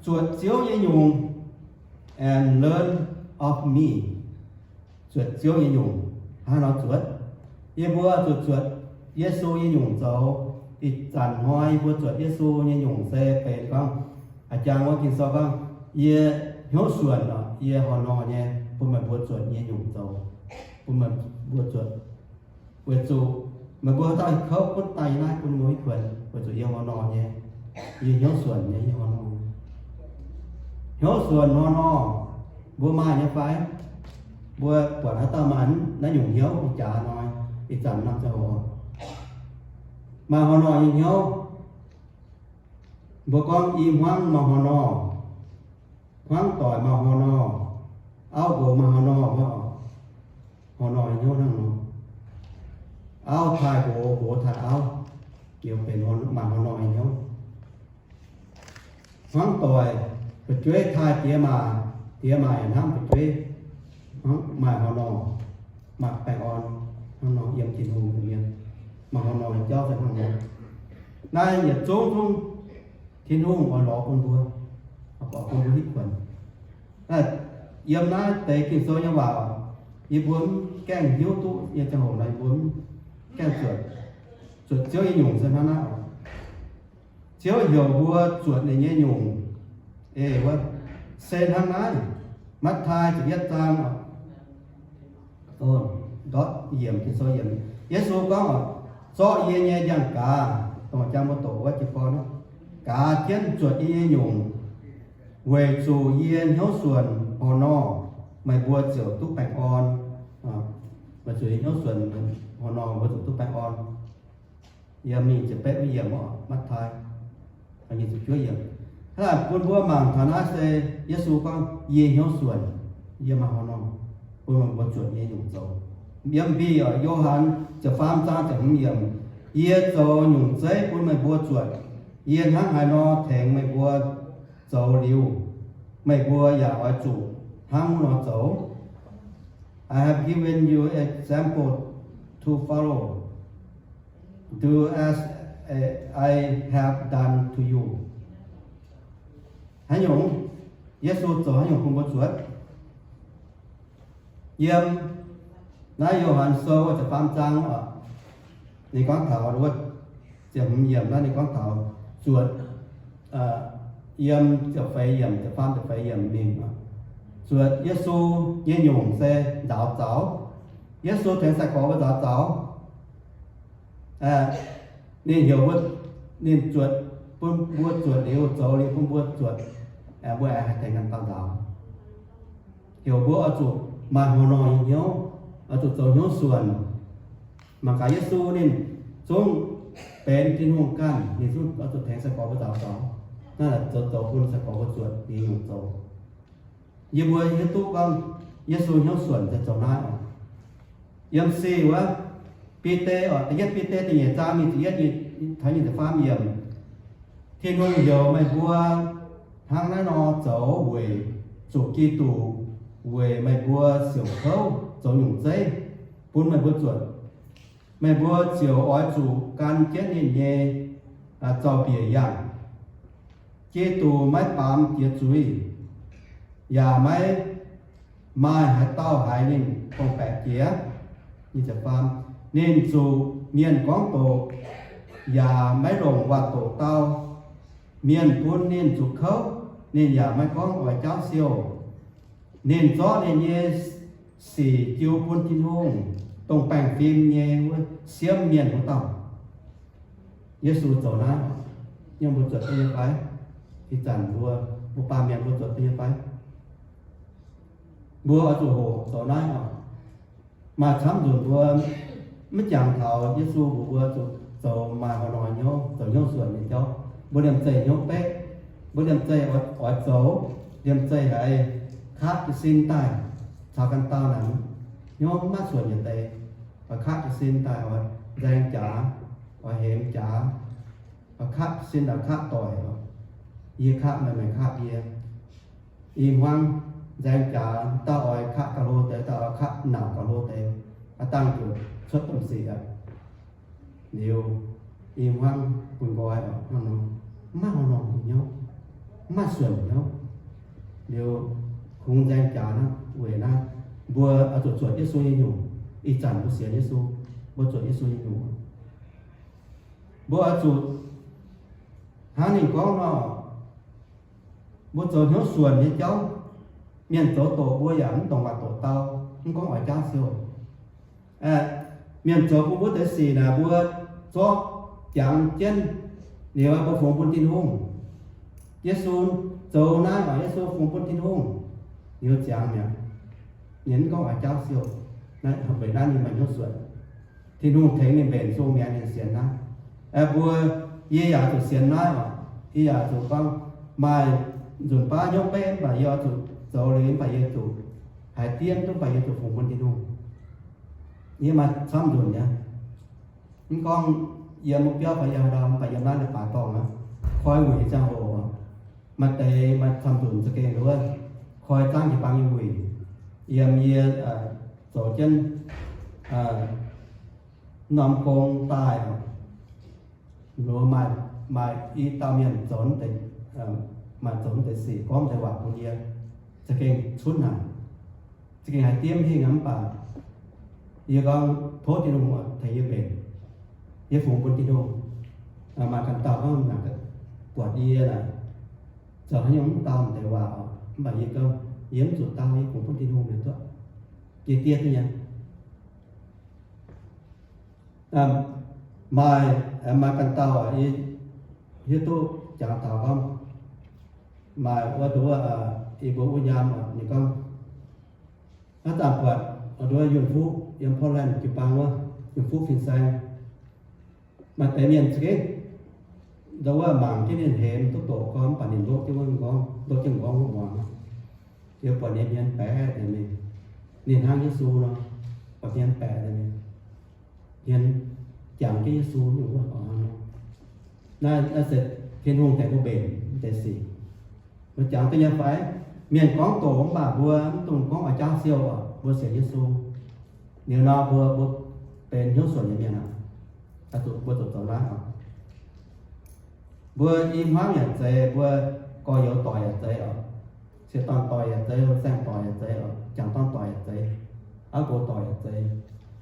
zuotc Ziouv nyei nyungc, and learn of me. Zuotc Ziouv nyei nyungc. Hnangv haaix nor zuotc? Yie mbuo zuqc zuotc Yesu nyei nyungc zoux. Ih zanc hnoi yie mbuo zuotc Yesu nyei nyungc se benx gorngv, a'jang wuov Ging-Sou gorngv, yie hnyouv suonc, yie horh nor nyei, bun meih mbuo zuotc nyei nyungc zoux, bun meih mbuo zuotc. Weic zuqc meih mbuo haaix dauh kouv gunv daaih yie naaiv bun mbuo hitv kuonx, weic zuqc yie horh nor nyei, yie hnyouv suonc nyei, yie horh nor. Hnyouv suonc horh nor, mbuo maaih nyei fai? Mbuo buatc haaix dauh maaih naaiv nyungc hnyouv jaax hnoi, ih zanc norm ziangh hoc maaih horh nor nyei hnyouv. Mbuo gorngv i hmuangv maaih horh nor, hmuangv doic maaih horh nor, auv nqox maaih horh nor, horh nor nyei hnyouv hnangv nor. Auv taaih nqox, nqox taaih auv, liuz benx maaih horh nor nyei hnyouv. Hmuangv doic, fu'jueiv taaih diex maac, diex maac yaac hnamv fu'jueiv, maaih horh nor, maaih baengh orn hnangv nor yiem Tin-Hungh nyei mienh, maaih horh nor nyei jauv se hnangv nor. Naaiv yietc zungv zungv Tin-Hungh oix lorz bun mbuo, oix bun mbuo hitv kuonx. Yiem naaiv deix Ging-Sou nyei waac, yie mbuo mv gaengh hiuv duqv nyei ziangh hoc nor, yie mbuo mv gaengh zuotc, zuotc Ziouv nyei nyungc se hnangv naaiv oc. Ziouv heuc mbuo zuotc ninh nyei nyungc, ei wuov, se hnangv naaiv. Matv^taai ziepc yietv zaang, ndortv yiemc, Ging-Sou yiemc, Yesu gorngv oc, zorqv yie nyei njang-gaaz, dongh jang mbuo doqc wuov jiez gorn, gaaz jienv zuotc yie nyei nyungc, weic zuqc yie hnyouv suonc horh nor, meih mbuo ziouc duqv baengh orn. Weic zuqc yie hnyouv suonc horh nor, mbuo ziouc duqv baengh orn. Yiem nyic ziepc betv wuov yiemc oc, Matv^taai nyic ziepc juov yiemc. Hnangv naaic bun mbuo mangc taux naaiv se Yesu gorngv, yie hnyouv suonc, yie maaih horh nor, bun meih mbuo zuotc yie nyei nyungc zoux. Yiem Bih oc, Yo^han ziepc faam zaang ziepc hmz yiemc, yie zoux nyungc zeiv bun meih mbuo zuotc. Yie hnangv haaix nor tengx meih mbuo zoux liuz, meih mbuo yaac oix zuqc hnangv wuov nor zoux. I have given you example to follow. Do as I have done to you. Haaix nyungc? Yesu zoux haaix nyungc bun mbuo zuotc? Yiem naaiv Yo^han Sou ziepc faam zaang oc, ninh gorngv taux wuov ziepc hmz yiemc naaiv ninh gorngv taux zuotc, yiem ziepc feix yiemc, ziepc faam ziepc feix yiemc ninh zuotc Yesu nyei nyungc se nzaaux zaux. Yesu tengx sai-gorx mbuo nzaaux zaux. Ninh heuc mbuo, ninh zuotc bun mbuo zuotc liuz, zoux liuz bun mbuo zuotc, mbuo aengx haih tengx ganh dauh nzaaux. Heuc mbuo oix zuqc maaih hmuangx-hnyouv, oix zuqc zoux hnyouv suonc. Mangc gaax Yesu ninh zungv benx Tin-Hungh ganh, ninh zungv oix zuqc tengx sai-gorx mbuo nzaaux zaux. Naaiv zoux, zoux bun sai-gorx mbuo zuotc nyei nyungc zoux. Yie mbuo hiuv duqv gorngv Yesu hnyouv suonc se zoux naaiv oc. Yiem sic wuov, Bide oc, da'yietv Bide da'nyeic zaang nyic ziepc yietv taux nyic ziepc faam yiemc, Tin-Hungh heuc meih mbuo hnangv naaiv nor zoux weic zuqc Giduc weic meih mbuo siouc kouv zoux nyungc zeiv bun meih mbuo zuotc. Meih mbuo ziouc oix zuqc gan jienv ninh nyei zaux-bieqc yangh. Giduc maiv baamz jiex zuiz, yaac maiv maaih haaix dauh haiz ninh dongh baeqc jiex. Ninh zuqc mienh gorngv doqc, yaac maiv longc waac-doqc dau. Mienh bun ninh zuqc kouv, ninh yaac maiv gorngv oix jaauv siou. Ninh zorqv ninh nyei sic jiu bun Tin-Hungh, dongh baengh fim nyei wuov siemv mienh wuov dauh. Yesu zoux naaiv, yiem mbuo zuotc duqv nyei fai? Ih zanc mbuo, mbuo baamh mienh mbuo zuotc duqv nyei fai? Mbuo oix zuqc hoqc zoux naaiv oc. Maaih camv nzunc mbuo maiv jangx taux Yesu mbuox mbuo zuqc zoux maaih hmuangx-hnyouv, zoux hnyouv suonc nyei jauv. Mbuo liemh zeih hnyouv beqv, mbuo liemh zeih oix, oix zoux, liemh zeih haiz katv jiez sin daaih caux ganh dauh naaic hnyouv maiv suonc yietc deix, oix katv jiez sin daaih oix nzaeng jaax, oix hemx jaax, oix katv sin daaih katv doic. Yie katv meih, meih katv yie. Ih hmuangv nzaeng jaax, dauh oix katv gauh hlo deix, dauh oix katv nauc gauh hlo deix, aav dangh zuqc cuotv domh sic aqv. Liuz, ih hmuangv bun nqoi oc, hnangv nor, maiv hnangv nor hnyouv, maiv suonc hnyouv. Liuz, kungx nzaeng jaax naaiv weic naaiv, mbuo oix zuqc zuotc Yesu nyei nyungc. Ih zanc mbuo sienx Yesu, mbuo zuotc Yesu nyei nyungc. Mbuo oix zuqc hnangv ninh gorngv nor, mbuo zoux hnyouv suonc nyei jauv, mienh zoux doqc mbuo yaac mv dongc waac doqc dau, mv gorngv oix jaauv siou. Mienh zoux bun mbuo deix sic naaic, mbuo zorqv jangx jienv liuz, mbuo fungx bun Tin-Hungh. Yesu zoux naaiv oc, Yesu fungx bun Tin-Hungh. Liuz ziangx mi'aqv, ninh mv gorngv oix jaauv siou. Weic naaiv ninh maaih hnyouv suonc. Tin-Hungh tengx ninh mbenc sung mi'aqv, ninh sienx naaiv. Aeqv, mbuo, yie yaac zuqc sienx naaiv oc. Yie yaac zuqc gorngv maaih nzunc baav hnyouv beqv mv baac yie oix zuqc zoux liuz mv baac yie zuqc haiz diev duqv, mv baac yie zuqc fungx bun Tin-Hungh. Yie maaih camv nzunc nyei. Mv gorngv yiem mbuo biauv fai yiem haaix ndau, mv baac yiem naaiv leiz-baaix dorngh aqv, koi wuic ziangh hoc, maaih deix maaih camv nzunc za'gengh nduov koi zangv jiu-baang nyei wuic. Yiem yie zoux jienv norm gong daaih, maaih, maaih i dauh mienh zoux, maaih zoux deix sic gorngv deix waac bun yie, za'gengh cunv haic, za'gengh haiz diev hingh aqv. Mv baac yie gorngv tov Tin-Hungh tengx yie mbenc, yie fungx bun Tin-Hungh. Maaih ganh dauh gorngv naaic buatc yie naaic zoux haaix nyungc mv dau deix waac oc. Mv baac yie gorngv yie mv zuqc dau, yie fungx bun Tin-Hungh nyei duqv. Yie diev duqv nyei. Maaih, maaih ganh dauh yie hiuv duqv jangx taux gorngv maaih wuov nduov, yie mbuo wuov nyaam oc, ninh gorngv, haaix zanc buatc nduov Yunh Fuqv yiem Portland jiu-baang wuov, Yunh Fuqv fin-saeng, maaih deix mienh za'gengh nduov mangc jienv ninh hemx duqv doqc gorngv, mv baac ninh ndoqv jienv wuov nqorngv, ndoqv jienv nqorngv wuov muangx. Yie buatc ninh hmien baeqc deix mingh, ninh hnangv Yesu nor, buatc hmien baeqc deix mingh, hmien jangx jienv Yesu nyungc wuov oc. Naaiv, naaiv se Tin-Hungh tengx mbuo mbenc mv deix sic. Mbuo jangx duqv nyei fai? Mienh gorngv doqc mv baac mbuo mv dungx gorngv oix jaauv siou oc. Mbuo sienx Yesu liuz nor, mbuo, mbuo benx hnyouv suonc nyei mienh aqv. Mbuo zuqc zoux naaiv oc. Mbuo i hmuangv yaac zeiz, mbuo gorx-youz doic yaac zeiz oc. Sieqv dorn doic yaac zeiz, saeng doic yaac zeiz oc, jangc dorn doic yaac zeiz, auv nqox doic yaac zeiz,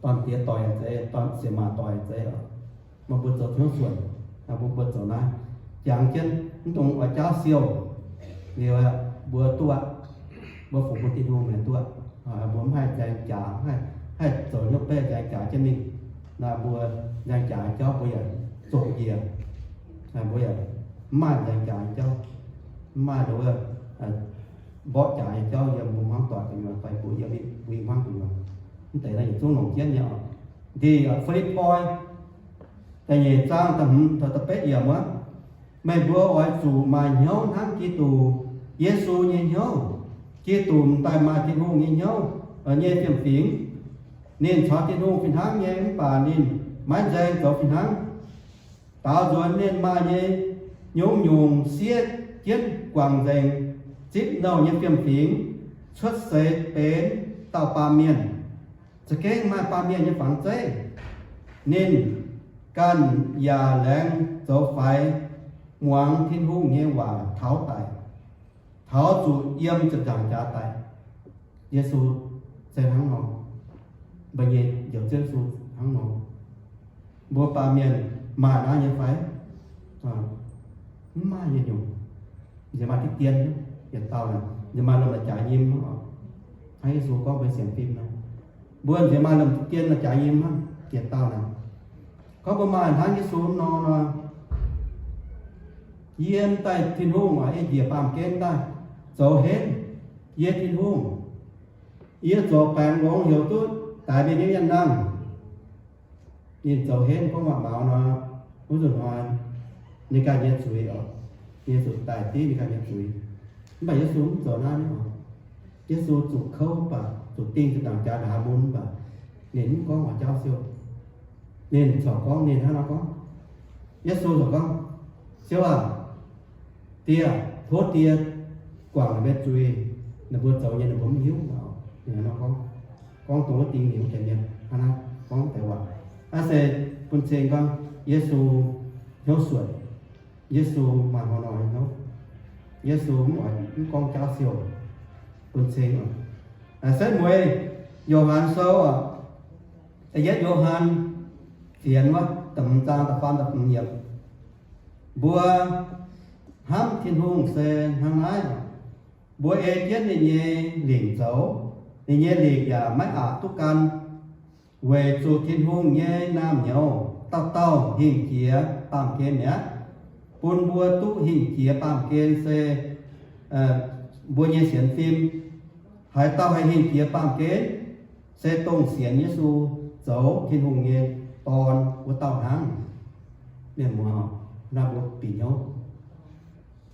dorn-diex doic yaac zeiz, dorn sieqv maac doic yaac zeiz oc. Meih mbuo zoux hnyouv suonc, mbuo, mbuo zoux naaiv. Jangx jienv mv dungx oix jaauv siou liuz, mbuo duqv aqv. Mbuo fungx bun Tin-Hungh mienh duqv. Mbuo mv haih nzaeng jaax, mv haih, haih zoux hnyouv baeqv nzaeng jaax jienv mingh. Naaiv mbuo nzaeng jaax nyei jauv mbuo yaac zoqc njiec. Mbuo yaac mv maaih nzaeng jaax nyei jauv, mv maaih nduov mborqv jaax nyei jauv yiem mbuo hmuangv doic gu'nyuoz fai mbuo yiem mbuo i hmuangv gu'nyuoz. Mv deix naaiv yietc zungv longc jienv nyei oc. Ndin Fi^lipv^poi da'nyeic zaang da'hmz taux da'betv yiemc wuov, meih mbuo oix zuqc maaih hnyouv hnangv Giduc Yesu nyei hnyouv. Giduc m'daaih maaih Tin-Hungh nyei hnyouv, nyei fiem-fingx. Ninh caux Tin-Hungh fih hnangv nyei mv baac ninh maiv nzaeng zoux fih hnangv. Daaux nzuonx ninh maaih nyei nyungc-nyungc siev jienv guangc nzengc, zipv nouh nyei fiem-fingx, cuotv seix benx dauh baamh mienh, za'gengh maaih baamh mienh nyei fangx zeiv. Ninh ganh yaac laengz zoux faix muangx Tin-Hungh nyei waac taux daic, taux zuqc yiem ziepc nzaangc jaax daic. Yesu se hnangv nor, mbuo nyei Njoux Ziouv Yesu hnangv nor. Mbuo baamh mienh maaih naaiv nyei fai? Mv maaih nyei nyungc. Nziex maaih diqv dien, yietc dauh naaic nziex maaih lomh la'jaaix nyim hnangv. Hnangv Yesu gorngv mbuo sienx fim nor, mbuo nziex maaih lomh dien la'jaaix nyim hnangv, yietc dauh naaic. Gorngv mbuo maaih hnangv Yesu nor nor, yie daaih Tin-Hungh oix ei njiec baamh gen daaih zoux henv. Yie Tin-Hungh, yie zoux baengx longx heuc duqv daix mienh nyei mienh nangh. Ninh zoux henv gorngv waac-maux nor, wuov nzunc hnoi ninh ganh nyei zuiz oc, ninh zuqc daic div ninh ganh nyei zuiz. Mv baac Yesu mv zoux naaiv nyei oc. Yesu zuqc kouv mv baac zuqc ding zuqc dangc jaax ndongc haaix mun mv baac ninh mv gorngv oix jaauv siou. Ninh corc gorngv, ninh hnangv nor gorngv, Yesu corc gorngv, Ziouv aac, Die, tov Die guangc ninh mbuo zuiz. Ninh mbuo zoux nyei ninh mbuo mv hiuv. Ninh hnangv nor gorngv, gorngv dongh wuov ding ninh wuov deix mienh hnangv naaiv gorngv deix waac. Naaiv se bun cing gorngv Yesu hnyouv suonc. Yesu maaih hnoi-hnoi hnyouv. Yesu mv oix, mv gorngv jaauv siou. Bun cing oc. Setv mueiz Yo^han Sou oc, da'yietv Yo^han fienx wuov, da'hmz zaang da'faam da'hmz yiemc. Mbuo hnamv Tin-Hungh se hnangv naaiv oc, mbuo ei jienv ninh nyei lingc zoux, ninh nyei lingc yaac maiv aqc duqv gan. Weic zuqc Tin-Hungh nyei naamh nyouz dauh dauh hingh jiex baamh gen mi'aqv. Bun mbuo duqv hingh jiex baamh gen se mbuo nyei sienx fim. Haaix dauh haih hingh jiex baamh gen, se dongh sienx Yesu zoux Tin-Hungh nyei Dorn wuov dauh hnangv. Mienh muoz, naaiv mbuo bieqc hnyouv,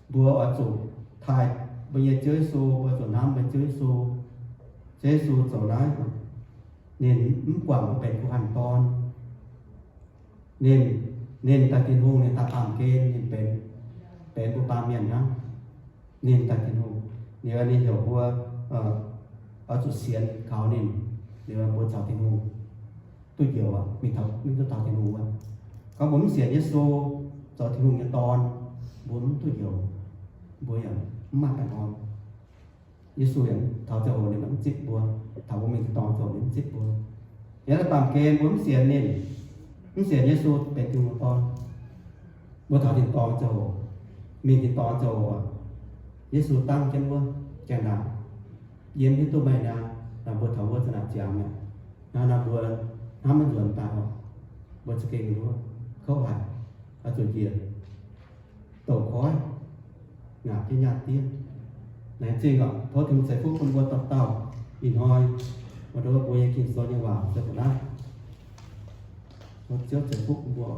mbuo oix zuqc taaih mbuo nyei Ziouv Yesu, mbuo zuqc hnamv mbuo nyei Ziouv Yesu. Ziouv Yesu zoux naaiv, ninh mv guangc mbuo benx kuv hanh dorn. Ninh, ninh daaih Tin-Hungh, ninh daaih baamh gen, ninh benx, benx mbuo baamh mienh hnangv. Ninh daaih Tin-Hungh, ninh, ninh heuc mbuo oix zuqc sienx kaux ninh, liuz mbuo caux Tin-Hungh duqv njoux, mingh taux, mingh duqv taux Tin-Hungh wuov. Gorngv mbuo mv sienx Yesu zoux Tin-Hungh nyei Dorn, mbuo mv duqv njoux, mbuo yaac mv maaih baengh orn. Yesu yaac taux ziangh hoc ninh mv zipv mbuo, taux mbuo mingh tin-dorngh ziangh hoc ninh mv zipv mbuo. Yiem naaiv baamh gen mbuo mv sienx ninh, mv sienx Yesu benx Tin-Hungh dorn. Mbuo taux tin-dorngh ziangh hoc, mingh tin-dorngh ziangh hoc, Yesu dangv jienv wuov, jangx naaic, yie mv hiuv duqv meih naaic, mbuo taux wuov za'naaic ziangx mi'aqv. Naaiv nor mbuo hnamv maiv nzuonx daaih oc. Mbuo za'gengh wuov kouv haic, oix zuqc njiec douc koiv, ngaatc jienv nyaah diev. Laengz zingh oc. Tov Tin-Hungh ceix fuqv bun mbuo dauh dauh. Ih hnoi mbuo nyei Ging-Sou nyei waac se mbuo naaiv. Tov Ziouv ceix fuqv bun mbuo.